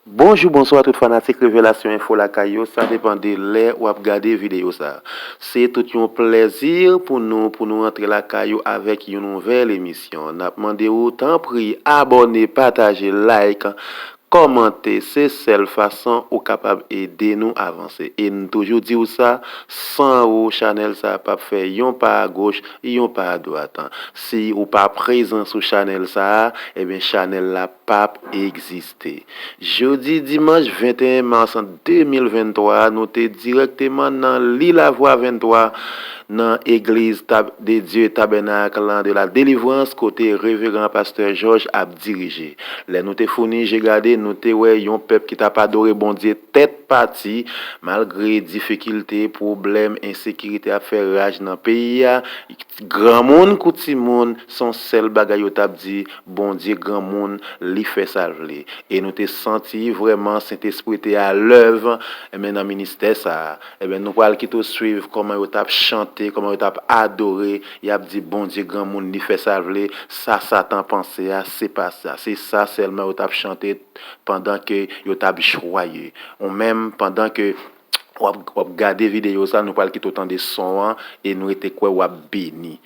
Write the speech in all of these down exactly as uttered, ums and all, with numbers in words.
Bonjou, bonswa tout fanatik Revelasyon Enfo lakay yo, sa depann de lè w ap gade videyo sa. Se tout yon plèzi pou nou, pou nou rantre lakay ou avèk yon nouvèl emisyon. N ap mande ou, tanpri, abòne, pataje, like, kòmante, se sèl fason ou kapab ede nou avanse. E n toujou di w sa, san ou, chanèl sa p ap fè yon pa agoch, yon pa adwat. Si ou pa prezan sou chanèl sa a, ebyen, chanèl la p ap egziste. Jodi dimanch venteyen mas de mil venntwa a, nou te dirèkteman nan Li Lavwa venntwa, nan egliz Tab- de Dye Tabènak lan de la Delivrans, kote Reveran Pastè Jòj ap dirije. Lè nou te founi je gade, nou te wè yon pèp ki t ap adore Bondye tèt pati, malgre difikilte, pwoblèm, ensekirite ap fè raj nan peyi a. Granmoun kou timoun, se yon sèl bagay yo t ap di, Bondye granmoun, li fè sa l vle. E nou te santi vrèman Sentespri te alèv, enben, nan ministè sa a. Enben, nou pral kite w swiv kòman yo t ap chante, kòman yo t ap adore, y ap di, Bondye granmoun, li fè sa l vle, sa Satan panse a, se pa sa. Se sa sèlman yo t ap chante pandan ke yo t ap jwaye. Ou menm, pandan ke w ap, w ap gade videyo sa, nou pral kite w tande son an e nou rete kwè w ap beni.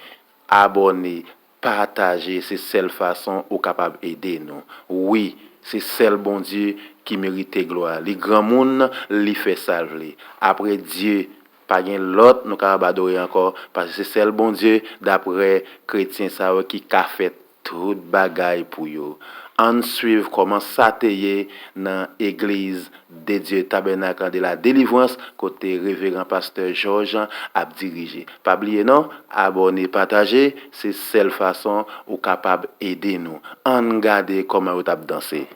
Abòne, pataje, se sèl fason ou kapab ede nou. Wi, se sèl Bondye ki merite glwa. Li granmoun, li fè sa l vle. Apre Dye, pa gen lòt nou kapab adore ankò, paske se sèl Bondye, daprè kretyen sa yo, ki ka fè tout bagay pou yo. Ann swiv kòman sa te ye nan egliz de Dye Tabènak de la Delivrans, kote Reveran Pastè Jòj ap dirije. Pa bliye non, abòne, pataje, se sèl fason ou kapab ede nou. Ann gade kòman yo t ap danse.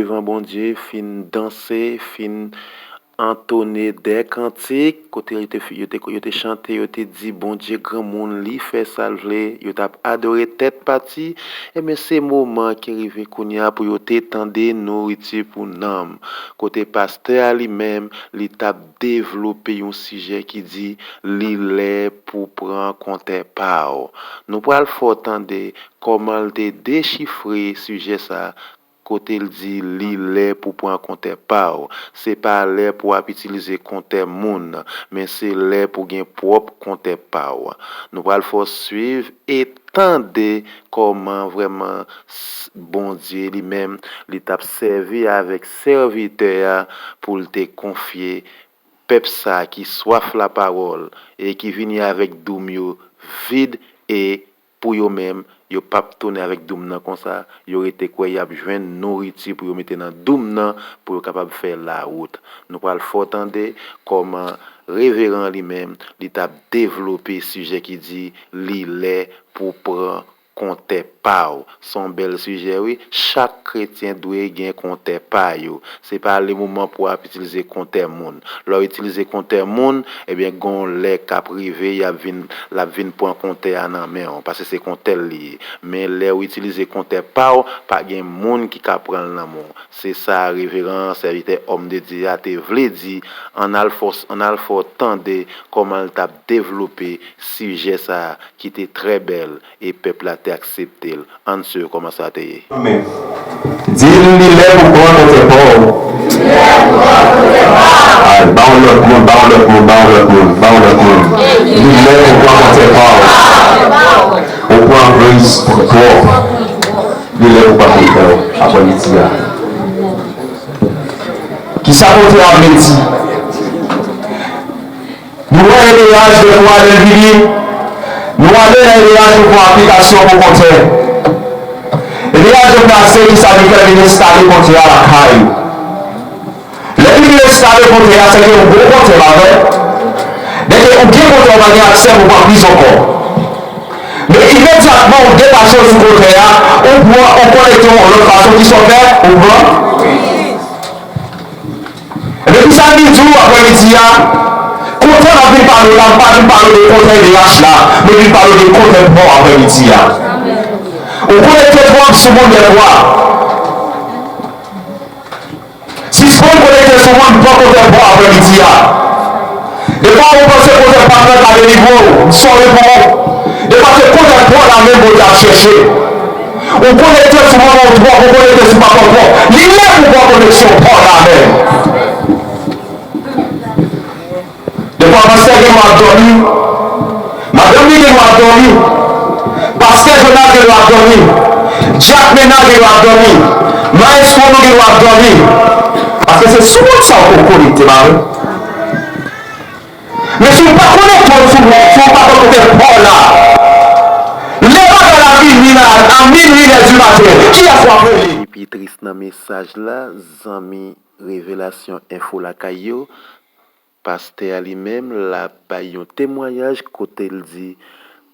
devan Bondye, fin danse, fin antone de kantik, kote yo te, yo te, yo te chante, yo te di, "Bondye granmoun, li fè sa l vle," yo t ap adore tèt pati. Ebyen, se moman ki rive kounye a pou yo te tande nouriti pou nanm. Kote pastè a li menm, li t ap devlope yon sijè ki di, "Li lè pou pran kontè pa w." Nou pral fè w tande kòman l te dechifre sijè sa, kote l di, "Li lè pou pran kontè pa w." Se pa lè pou w ap itilize kontè moun, men se lè pou gen pwòp kontè pa w. Nou pral fè w swiv e tande kòman vrèman s-, Bondye li menm, li t ap sèvi avèk sèvitè a pou l te konfye pèp sa a ki swaf lapawòl e ki vini avèk doum yo vid e pou yo menm, yo p ap tounen avèk doum nan konsa, yo rete kwè y ap jwenn nouriti pou yo mete nan doum nan pou yo kapab fè lawout. Nou pral fè w tande kòman reveran an li menm, li t ap devlope sijè ki di, "Li lè pou pran kontè pa w." Se yon bèl sijè, wi. Chak kretyen dwe gen kontè pa yo. Se pa le moman pou w ap itilize kontè moun. Lè w itilize kontè moun, ebyen, gen yon lè k ap rive, y ap vin, l ap vin pran kontè a nan men w, paske se kontè l li ye. Men lè w itilize kontè pa w, pa gen moun ki ka pran l nan men w. Se sa reveran, sèvitè, òm de Dye a te vle di. Ann al fè w, ann al fè w tande kòman l t ap devlope sijè sa a ki te trè bèl e pèp la te aksepte l. Ann swiv kòman sa te ye. Men, di l, "Li lè pou pran kontè pa w." Ay, ba yon lòt moun, ba yon lòt moun, ba yon lòt moun, ba yon lòt moun. "Li lè pou pran kontè pa w." Ou pran grace pwòp. "Li lè pou pran kontè w aprè midi a." Kisa kontè a vle di? Nou wè E D H dèfwa lè l vini, nou ale nan E D H nou fè aplikasyon pou kontè. E D H yo plase kisa nou fè, vin enstale kontè a lakay ou. Lè li vin enstale kontè a, se ke yon gwo kontè, pa vre? Dèke ou gen kontè, ou pa gen aksè pou pran priz ankò. Men imedyatman ou detache w sou kontè a, ou pran, ou konekte yon lòt fason, kisa w fè? Ou pran. Ebyen, kisa m vin di w aprè midi a? Kontè m ap vin pale w la, m pa vin pale w de kontè E D H la, men m vin pale w de kontè pa w aprè midi a. Ou konekte twòp sou moun dèfwa. Sispann konekte sou moun, pran kontè pa w aprè midi a. Defwa ou panse kontè pa w la ka delivre w, m sòri pou ou. Defwa se kontè pa w la menm Bondye ap chèche. Ou konekte sou manman w twòp, ou konekte sou papa w twòp. Li lè pou pran koneksyon pa w la menm. Defwa pastè gen dwa ap dòmi. Madanm li gen dwa ap dòmi. Pastè Jonas gen dwa ap dòmi. Dyak Mena gen dwa ap dòmi. Mayestwo nou gen dwa ap dòmi. Paske se sou moun sa ou konekte, pa vre? Men si w pa konekte w sou, si w pa konekte pa w la, lè bagay la vini la, a minui lè di maten, kiyès w ap rele? Ki pi tris nan mesaj la, zanmi Revelasyon Enfo lakay yo, pastè a li menm, l ap bay yon temwayaj kote l di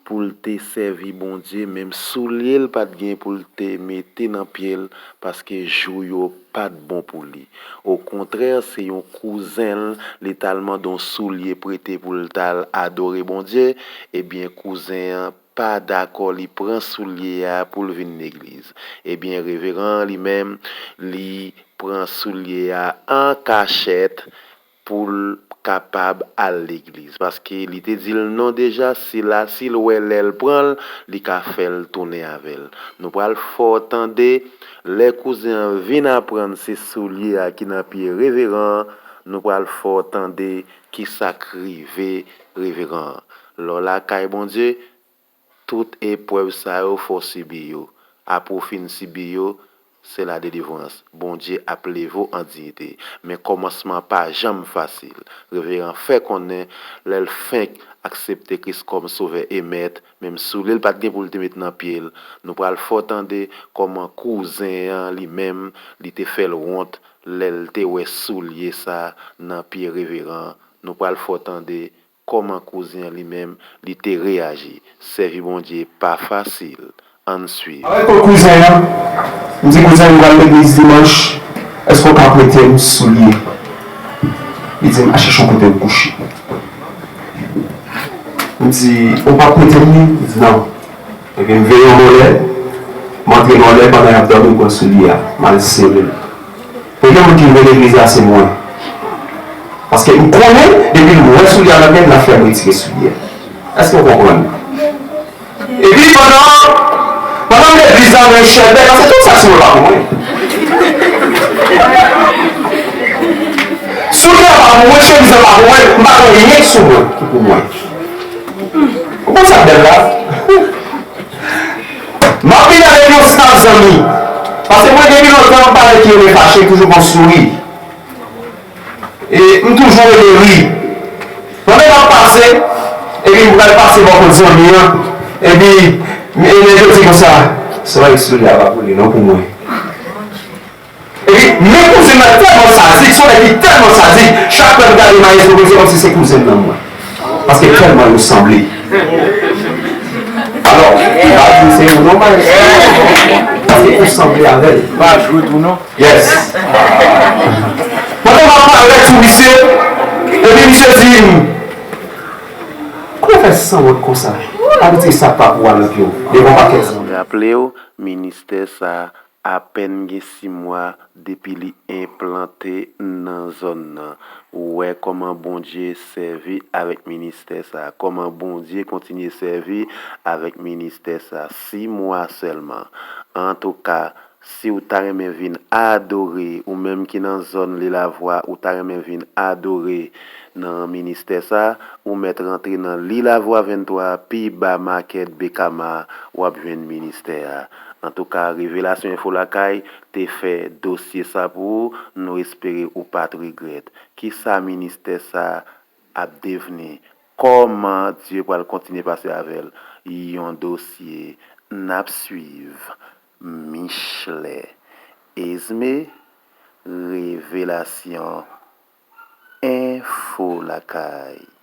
pou l te sèvi Bondye, menm soulye l pa t gen pou l te mete nan pye l, paske jou yo pa t bon pou li. Okontrè, se yon kouzen l, li t al mande yon soulye prete pou l t al adore Bondye, ebyen, kouzen an pa dakò, li pran soulye a pou l vin legliz. Ebyen, reveran an li menm, li pran soulye a an kachèt, pou l kapab al legliz. Paske li te di l non deja, si la, si l wè lè l pran l, li ka fè l tounen avè l. Nou pral fè w tande, lè kouzen an vin aprann se soulye a ki nan pye reveran an, nou pral fè w tande kisa k rive reveran an. Lè w lakay Bondye, tout eprèv sa yo fò w sibi yo. Apre w fin sibi yo, se la delivrans. Bondye ap leve w an diyite. Men kòmansman an pa janm fasil. Reveran fè konnen lè l fenk aksepte Kris kòm Sovè e Mèt, menm soulye l pa t gen pou l te met nan pye l. Nou pral fè w tande kòman kouzen an li menm, li te fè l wont lè l te wè soulye sa nan pye reveran an. Nou pral fè w tande kòman kouzen an li menm, li te reyaji. Sèvi Bondye pa fasil. Ann swiv. Alò, kot kouzen an? M di kouzen an, m pral legliz dimanch. Èske w ka prete m soulye? Li di m, al chèche yon kote w kouche. M di, ou p ap prete m li? Li di, non. Epi m veye yon bò lè, m antre yon lè pandan y ap dòmi, m pran soulye a, m al sere l. Premye moun ki rive legliz la, se mwen. Paske m konnen, depi l wè soulye a nan men m, l ap fè m retire soulye a. Èske w konprann? Epi pandan, pandan m legliz la, mwen chèlbè, paske tout sa sou mwen pa pou mwen. Soulye a pa pou mwen, chemiz la pa pou mwen, m pa gen anyen sou mwen ki pou mwen. Ou konn sa k bèl la? M ap vin avèk yon staff zanmi. Paske mwen depi lontan, m pa nèg ki renmen fache, m toujou gon souri. E m toujou renmen ri. Pandan m ap pase, epi m pral pase bò kot zanmi an, epi nèg yo di konsa, "Sa va, soulye a pa pou li non, pou mwen." Epi, men kouzen mwen tèlman sadik, se yon nèg ki tèlman sadik, chak lè m gade mayestwo, se kòmsi se kouzen m nan mwen. Paske tèlman yo sanble. Alò, m pa di se ou non, mayestwo. Paske ou sanble avè l. Pa jwe tou non. Yes. Pandan m ap parèt sou misye, epi misye di m, "Kòman w fè sanwont konsa? Abitye sa pa pou w nan pye w, devan pakèt zanmi." Raple w, ministè sa a apèn gen sis mwa depi li enplante nan zòn nan. Ou wè kòman Bondye sèvi avèk ministè sa a, kòman Bondye kontinye sèvi avèk ministè sa a, sis mwa sèlman. Antouka, si w ta renmen vin adore, ou menm ki nan zòn Lilavwa, ou ta renmen vin adore nan ministè sa a, ou mèt rantre nan Lilavwa venntwa, pi ba makèt Bekama, w ap jwenn ministè a. Antouka, Revelasyon Enfo Lakay te fè dosye sa pou ou, nou espere ou pa t regrèt. Kisa ministè sa ap devni? Kòman Dye pral kontinye pase avè l? Yon dosye n ap swiv. Michelet Esme, Revelasyon Enfo Lakay.